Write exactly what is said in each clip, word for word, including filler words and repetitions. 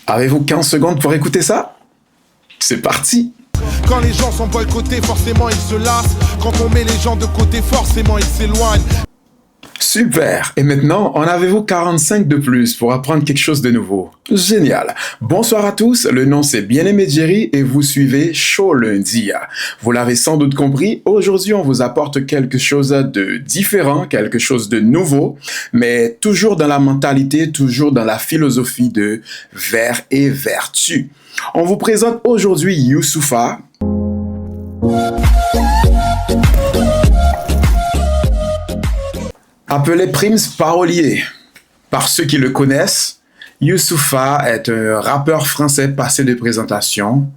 Avez-vous quinze secondes pour écouter ça? C'est parti! Quand les gens sont boycottés, forcément ils se lassent. Quand on met les gens de côté, forcément ils s'éloignent. Super! Et maintenant, en avez-vous quarante-cinq de plus pour apprendre quelque chose de nouveau? Génial! Bonsoir à tous, le nom c'est Bien-Aimé Jerry et vous suivez Show Lundi. Vous l'avez sans doute compris, aujourd'hui on vous apporte quelque chose de différent, quelque chose de nouveau, mais toujours dans la mentalité, toujours dans la philosophie de vers et vertu. On vous présente aujourd'hui Youssoupha. Appelé Prims Parolier par ceux qui le connaissent, Youssoupha est un rappeur français passé de présentation.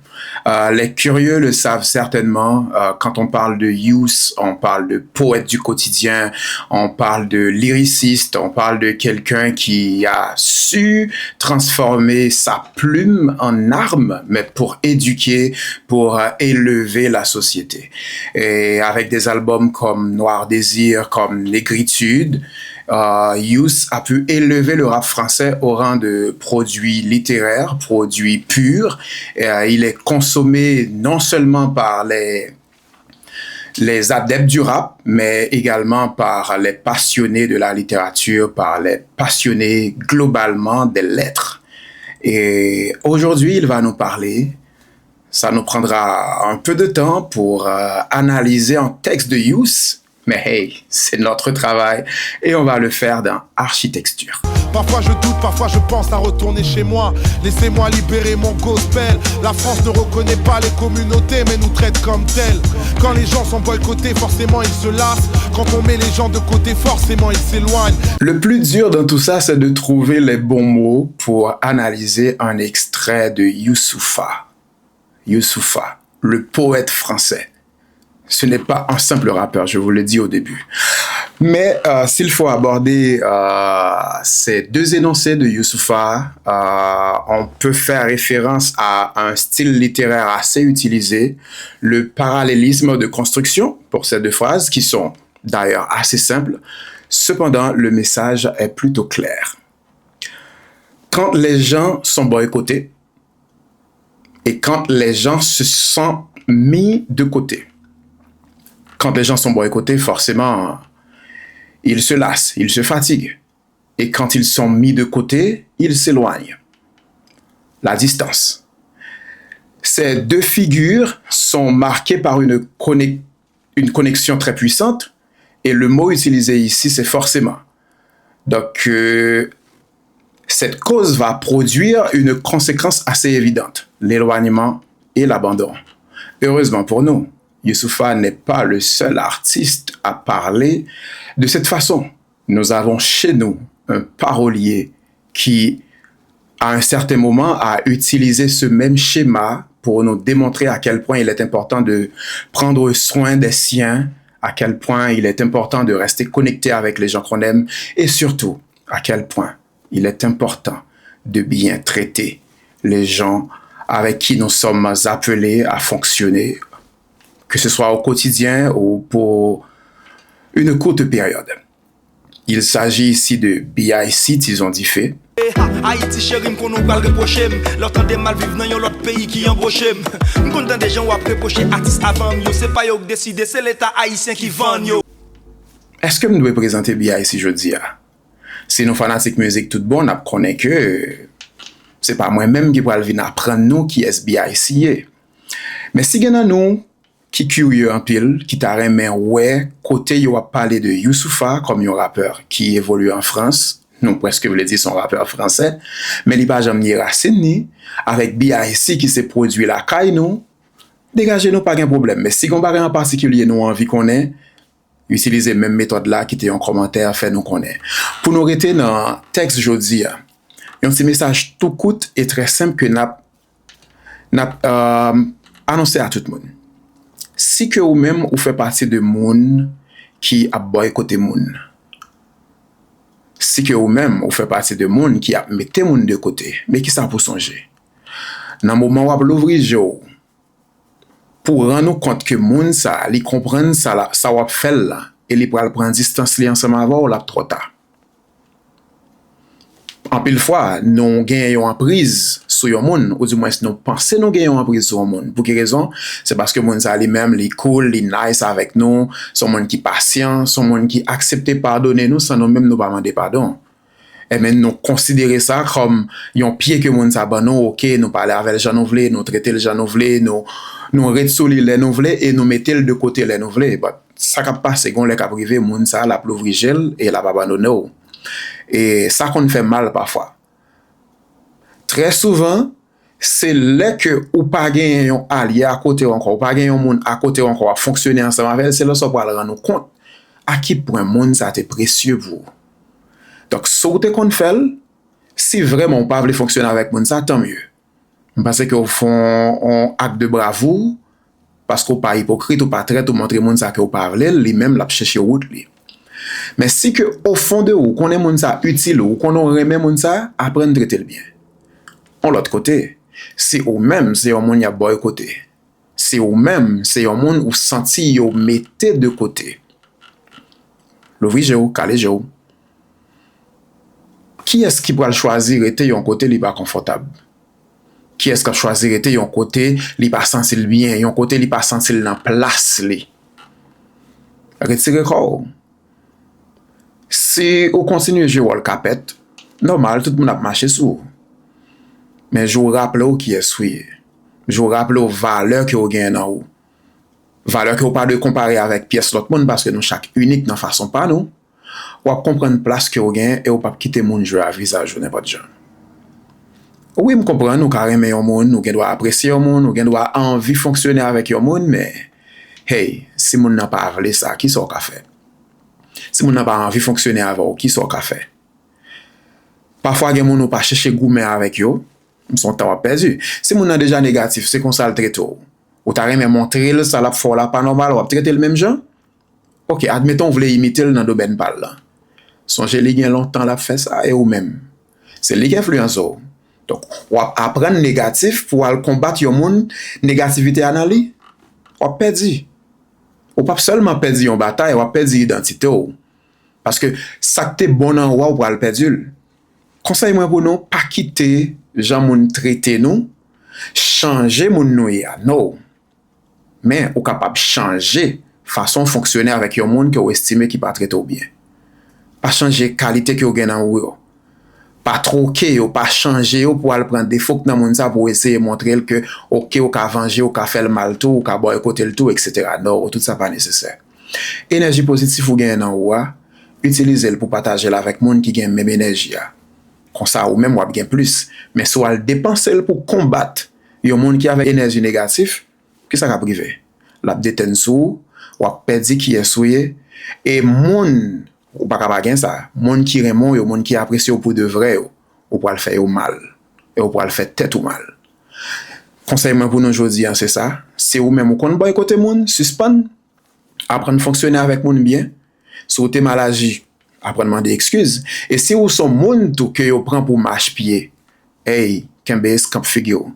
Euh, les curieux le savent certainement. Euh, quand on parle de Yous, on parle de poète du quotidien, on parle de lyriciste, on parle de quelqu'un qui a su transformer sa plume en arme, mais pour éduquer, pour euh, élever la société. Et avec des albums comme Noir Désir, comme Négritude, euh, Yous a pu élever le rap français au rang de produit littéraire, produit pur. Et, euh, il est consommé non seulement par les les adeptes du rap, mais également par les passionnés de la littérature, par les passionnés globalement des lettres. Et aujourd'hui, il va nous parler. Ça nous prendra un peu de temps pour euh, analyser un texte de Yous, mais hey, c'est notre travail et on va le faire dans Architecture. Parfois je doute, parfois je pense à retourner chez moi. Laissez-moi libérer mon gospel. La France ne reconnaît pas les communautés, mais nous traite comme telles. Quand les gens sont boycottés, forcément ils se lassent. Quand on met les gens de côté, forcément ils s'éloignent. Le plus dur dans tout ça, c'est de trouver les bons mots pour analyser un extrait de Youssoupha. Youssoupha, le poète français. Ce n'est pas un simple rappeur, je vous le dis au début. Mais euh, s'il faut aborder euh, ces deux énoncés de Youssoupha, euh, on peut faire référence à un style littéraire assez utilisé, le parallélisme de construction pour ces deux phrases qui sont d'ailleurs assez simples. Cependant, le message est plutôt clair. Quand les gens sont boycottés, et quand les gens se sont mis de côté. Quand les gens sont boycottés, forcément, ils se lassent, ils se fatiguent. Et quand ils sont mis de côté, ils s'éloignent. La distance. Ces deux figures sont marquées par une, connec- une connexion très puissante, et le mot utilisé ici, c'est forcément. Donc, euh, cette cause va produire une conséquence assez évidente, l'éloignement et l'abandon. Heureusement pour nous, Youssoupha n'est pas le seul artiste à parler de cette façon. Nous avons chez nous un parolier qui, à un certain moment, a utilisé ce même schéma pour nous démontrer à quel point il est important de prendre soin des siens, à quel point il est important de rester connecté avec les gens qu'on aime et surtout à quel point il est important de bien traiter les gens avec qui nous sommes appelés à fonctionner, que ce soit au quotidien ou pour une courte période. Il s'agit ici de B I C, Tizon Dife. Ayiti cheri m, konnen w pral repwoche m lè w tande m al viv nan yon lòt peyi ki anboche m. M konn tande jan w ap repwoche atis avan m yo, se pa yo k deside, se leta ayisyen ki vann yo. Èske m dwe prezante B I C jodi a? Si nou fanatik mizik tout bon, n ap konnen ke se pa mwen menm ki pral vin aprann nou kiyès B I C ye. Men si gen nan nou ki kirye anpil, ki ta renmen wè kote yo ap pale de Youssoupha kòm yon rapè ki evolye an Frans, nou prèske vle di se yon rapè fransè, men li pa janm nye rasin ni avèk B I C ki se pwodui lakay nou, degaje nou, pa gen pwoblèm. Men si gen yon bagay an patikilye nou anvi konnen, itilize menm metòd la, kite yon kòmantè, fè nou konnen. Pou nou rete nan tèks jodi a, yon ti mesaj tou kout e trè senp ke n ap n ap euh, anonse a tout moun. Si ke ou menm ou fè pati de moun ki ap bòykote moun, si ke ou menm ou fè pati de moun ki ap mete moun de kote, men kisa pou sonje? Nan moman w ap louvri je w pou w rann ou kont ke moun sa a, li konprann sa la, sa w ap fè l la, e li pral pran distans li ansanm avè w, l ap twò ta. Anpil fwa, nou gen yon anpriz sou yon moun, oudimwens nou panse nou gen yon anpriz sou yon moun. Pou ki rezon? Se paske moun sa li menm, li cool, li nice avèk nou, se yon moun ki pasyan, se yon moun ki aksepte padone nou san nou menm nou pa mande padon. Ebyen, nou konsidere sa kòm yon pye ke moun sa ban nou, oke, nou pale avè l jan nou vle, nou trete l jan nou vle, nou, nou ret sou li lè nou vle e nou mete l de kote lè nou vle. But sa k ap pase, gon lè k ap rive, moun sa l ap louvri je l e l ap abandone w. E sa konn fè mal pafwa. Trè souvan, se lè ke ou pa genyen yon alye akote w ankò, ou pa gen yon moun akote w ankò, w ap fonksyone ansanm avè l, se lè sa w pral rann ou kont a ki pwen moun sa te presye pou ou. Donk, si w te konn fè l, si vrèman w pa vle fonksyone avèk moun sa, tanmye. M panse ke w fè yon, yon ak de bravou, paske w pa ipokrit, ou pa trèt, ou montre moun sa ke w pa vle l, li menm l ap chèche wout li. Men si ke o fon de ou, ou konnen moun sa itil ou, ou konnen w renmen moun sa, aprann trete l byen. Yon lòt kote, si ou menm se yon moun y ap bòykote, si ou menm se yon moun ou santi yo mete de kote, louvri je w, kale je w. Kiyès ki pral chwazi rete yon kote li pa konfòtab? Kiyès k ap chwazi rete yon kote li pa santi l byen, yon kote li pa santi l nan plas li? Retire kò w. Si ou kontinye jwe wòl kapèt, nòmal, tout moun ap mache sou ou. Men jou w raple w kiyès ou ye. Jou w raple w valè ke w genyen nan ou. Valè ke w pa dwe konpare avèk pyès lòt moun, paske nou chak inik nan fason pa nou. W ap konprann plas ke w genyen e w p ap kite moun jwe a vizaj ou nenpòt jan. Wi, m konprann, ou ka renmen yon moun, ou gen dwa apresye yon moun, ou gen dwa anvi fonksyone avèk yon moun, men, hey, si moun nan pa vle sa, kisa w ka fè? Si moun nan pa anvi fonksyone avè w, kisa w ka fè? Pafwa, gen moun ou pa chèche goumen avèk yo, se yon tan w ap pèdi. Si moun nan deja negatif, se konsa l trete w. Ou ta renmen montre l sa l ap fè w la pa nòmal, w ap trete l menm jan? Oke, admeton w vle imite l nan domèn pa l lan. Sonje li gen lontan l ap fè sa, e ou menm? Se li k enfliyanse w. Donk, w ap aprann negatif pou w al konbat yon moun negativite a nan li. W ap pèdi. Ou p ap sèlman pèdi yon batay, w ap pèdi idantite w. Paske sa k te bon nan ou a, ou pral pèdi l. Konsèy mwen pou nou, pa kite jan moun trete nou chanje moun nou ye a. No. Men, ou kapab chanje fason w fonksyone avèk yon moun ke w estime ki pa trete w byen. Pa chanje kalite ke w gen nan ou yo. Pa twoke yo, pa chanje yo pou w al pran defo k nan moun sa pou w eseye montre l ke, oke, ou ka vanje, ou ka fè l mal tou, ou ka bòykote l tou, etsetera. No, tout sa pa nesesè. Enèji pozitif ou genyen nan ou a, itilize l pou pataje l avèk moun ki gen menm enèji a. Konsa, ou menm w ap gen plis. Men si w al depanse l pou konbat yon moun ki avèk enèji negatif, kisa k ap rive? L ap detenn sou ou, w ap pèdi kiyès ou ye, e moun, ou pa ka pa gen sa, moun ki renmen w yo, moun ki apresye w pou de vrè yo, ou pral fè yo mal, e ou pral fè tèt ou mal. Konsèy mwen pou nou jodi a, se sa. Si ou menm ou konn bòykote moun, sispann. Aprann fonksyone avèk moun byen. Si w te mal aji, aprann mande ekskiz. E si ou se yon moun tou ke yo pran pou mach pye, ey, kenbe eskanp figi w.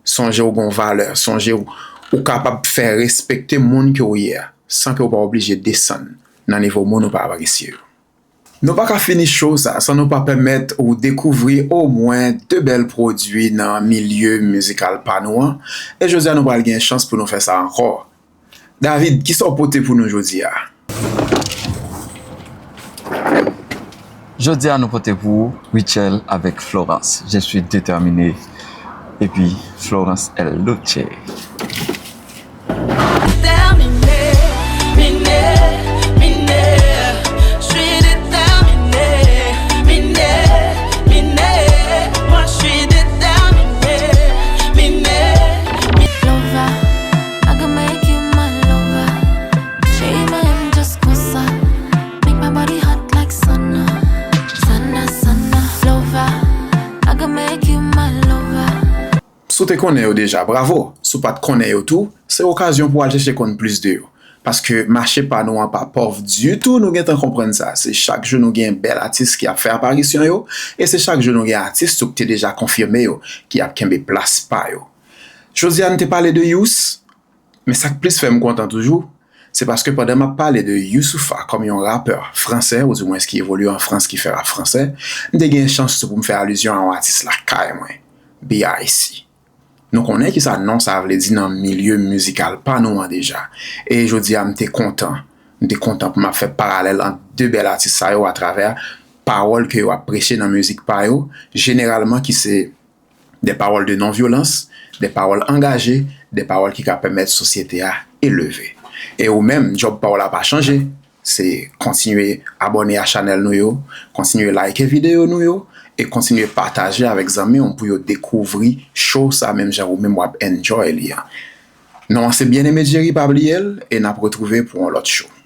Sonje w gen yon valè. Sonje w, ou kapab fè respekte moun ke w ye a, san ke w pa oblije desann nan nivo moun ou pa apresye yo. Nou pa ka fini show sa san nou pa pèmèt ou dekouvri omwen de bèl pwodui nan milye mizikal pa nou an. E jodi a nou pral gen chans pou nou fè sa ankò. David, kisa w pote pou nou jodi a? Jodi a nou pote pou ou Rutshelle avèk Florence, Je suis déterminé, epi Florence El Noche. Déterminé, miné, miné. Je suis déterminé, miné, miné. Moi je suis déterminé, miné, miné. Lover, I can make you my lover. Cheri mwen renmen just konsa. Make my body hot like sauna, sauna, sauna. Lover, I can make you my lover. Si w te konnen yo deja, bravo! Si w pa t konnen yo tou, se okazyon pou w al chèche konn plis de yo. Paske mache pa nou an pa pòv ditou, nou gentan konprann sa. Se chak jou nou gen bèl atis ki ap fè aparisyon yo, e se chak jou nou gen atis tou ki te deja konfime yo, ki ap kenbe plas pa yo. Jodi a n te pale de Youss, men sa k plis fè m kontan toujou, se paske pandan m ap pale de Youssoupha kòm yon rapè fransè, oudimwens ki evolye an Frans, ki fè rap fransè, m te gen chans tou pou m fè alizyon a yon atis lakay mwen, B I C. Nou konnen kisa non sa a vle di nan milye mizikal pa nou an deja. E jodi a, m te kontan. M te kontan pou m ap fè paralèl ant de bèl atis sa yo atravè pawòl ke yo ap preche nan mizik pa yo, jeneralman ki se de pawòl de non-vyolans, de pawòl angaje, de pawòl ki ka pèmèt sosyete a eleve. E ou menm, djòb pa w la pa chanje. Se kontinye abòne a chanèl nou yo, kontinye like videyo nou yo, e kontinye pataje avèk zanmi w pou yo dekouvri show sa menm jan ou menm w ap enjoy li an. Non an se Bien-Aimé Jerry, pa bliye l, e n ap retwouve pou yon lòt show.